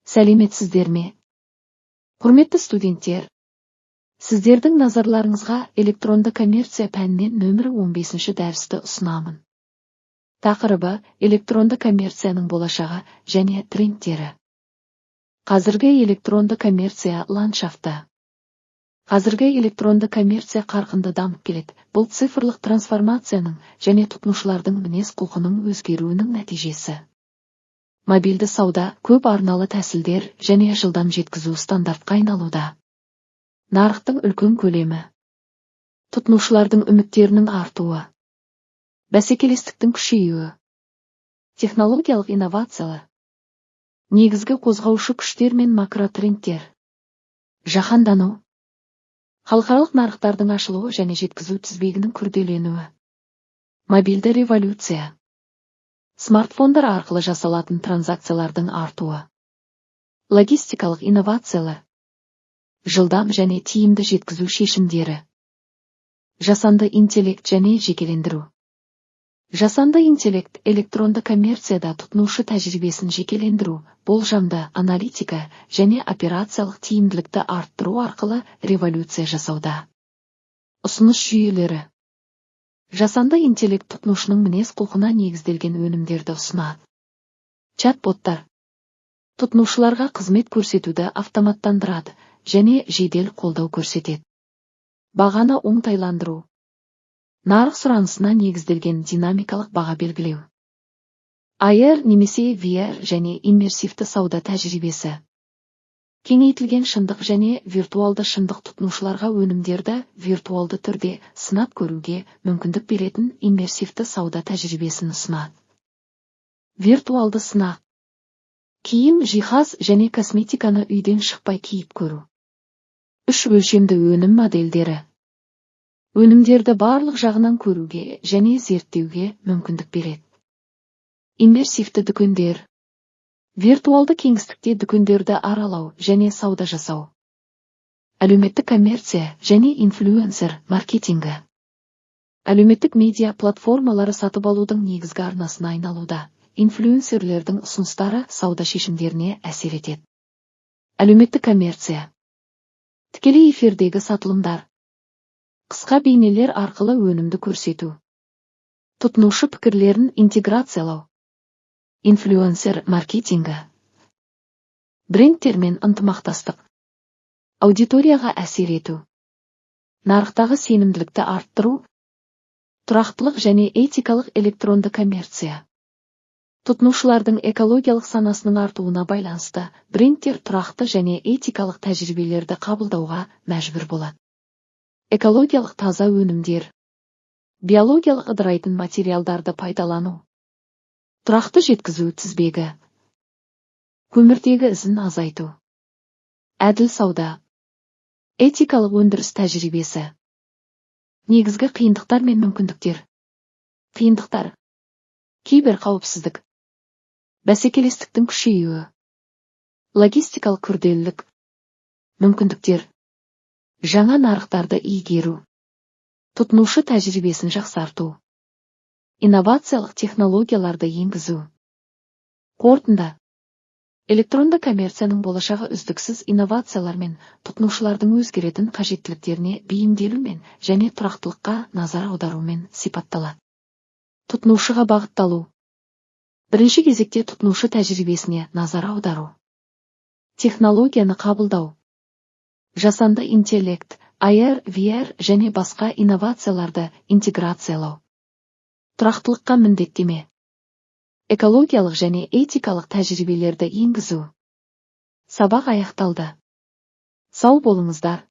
Сәлеметсіздер ме, құрметті студенттер! Сіздердің назарларыңызға электронды коммерция пәнінен нөмірі 15 дәрісті ұсынамын. Тақырыбы: электронды коммерцияның болашағы және трендтері. Қазіргі электронды коммерция ландшафты. Қазіргі электронды коммерция қарқынды дамып келеді. Бұл цифрлық трансформацияның және тұтынушылардың мінез құлқының өзгеруінің нәтижесі. Мобильді сауда, көп арналы тәсілдер және жылдам жеткізу стандартқа айналуда. Нарықтың үлкен көлемі, тұтынушылардың үміттерінің артуы, бәсекелестіктің күшеюі, технологиялық инновациялар, негізгі қозғаушы күштер мен макротрендтер, жаһандану, халықаралық нарықтардың ашылуы және жеткізу тізбегінің күрделенуі, мобильді революция, смартфондар арқылы жасалатын транзакциялардың артуы, логистикалық инновациялар, жылдам және тиімді жеткізу шешімдері, жасанды интеллект және жекелендіру. Жасанды интеллект электронды коммерцияда тұтынушы тәжірибесін жекелендіру, болжамды аналитика және операциялық тиімділікті арттыру арқылы революция жасауда. Ұсыныс жүйелері. Жасанды интеллект тұтынушының мінез құлқына негізделген өнімдерді ұсынады. Чат-боттар тұтынушыларға қызмет көрсетуді автоматтандырады және жедел қолдау көрсетеді. Бағаны оңтайландыру. Нарық сұранысына негізделген динамикалық баға белгілеу. AR немесе VR және иммерсивті сауда тәжірибесі. Кеңейтілген шындық және виртуалды шындық тұтынушыларға өнімдерді виртуалды түрде сынап көруге мүмкіндік беретін иммерсивті сауда тәжірибесін ұсынады. Виртуалды сынақ. Киім, жиһаз және косметиканы үйден шықпай киіп көру. Үш өлшемді өнім модельдері. Өнімдерді барлық жағынан көруге және зерттеуге мүмкіндік береді. Иммерсивті дүкендер. Виртуалды кеңістікте дүкендерді аралау және сауда жасау. Әлеуметтік коммерция және инфлюенсер маркетингі. Әлеуметтік медиа платформалары сатып алудың негізгі арнасына айналуда. Инфлюенсерлердің ұсыныстары сауда шешімдеріне әсер етеді. Әлеуметтік коммерция. Тікелей эфирдегі сатылымдар. Қысқа бейнелер арқылы өнімді көрсету. Тұтынушы пікірлерін интеграциялау. Инфлюенсер маркетингі. Брендтермен ынтымақтастық. Аудиторияға әсер ету. Нарықтағы сенімділікті арттыру. Тұрақтылық және этикалық электронды коммерция. Тұтынушылардың экологиялық санасының артуына байланысты брендтер тұрақты және этикалық тәжірибелерді қабылдауға мәжбүр болады. Экологиялық таза өнімдер. Биологиялық ыдырайтын материалдарды пайдалану. Тұрақты жеткізу тізбегі. Көміртегі ізін азайту. Әділ сауда. Этикалық өндіріс тәжірибесі. Негізгі қиындықтар мен мүмкіндіктер. Қиындықтар. Киберқауіпсіздік. Бәсекелестіктің күшеюі. Логистикалық күрделілік. Мүмкіндіктер. Жаңа нарықтарды игеру. Тұтынушы тәжірибесін жақсарту. Инновациялық технологияларды енгізу. Қорытынды. Электронды коммерцияның болашағы үздіксіз инновациялармен, тұтынушылардың өзгеретін қажеттіліктеріне бейімделумен және тұрақтылыққа назар аударумен сипатталады. Тұтынушыға бағытталу. Бірінші кезекте тұтынушы тәжірибесіне назар аудару. Технологияны қабылдау. Жасанды интеллект, AR, VR және басқа инновацияларды интеграциялау. Тұрақтылыққа міндеттеме. Экологиялық және этикалық тәжірибелерді енгізу. Сабақ аяқталды. Сау болыңыздар.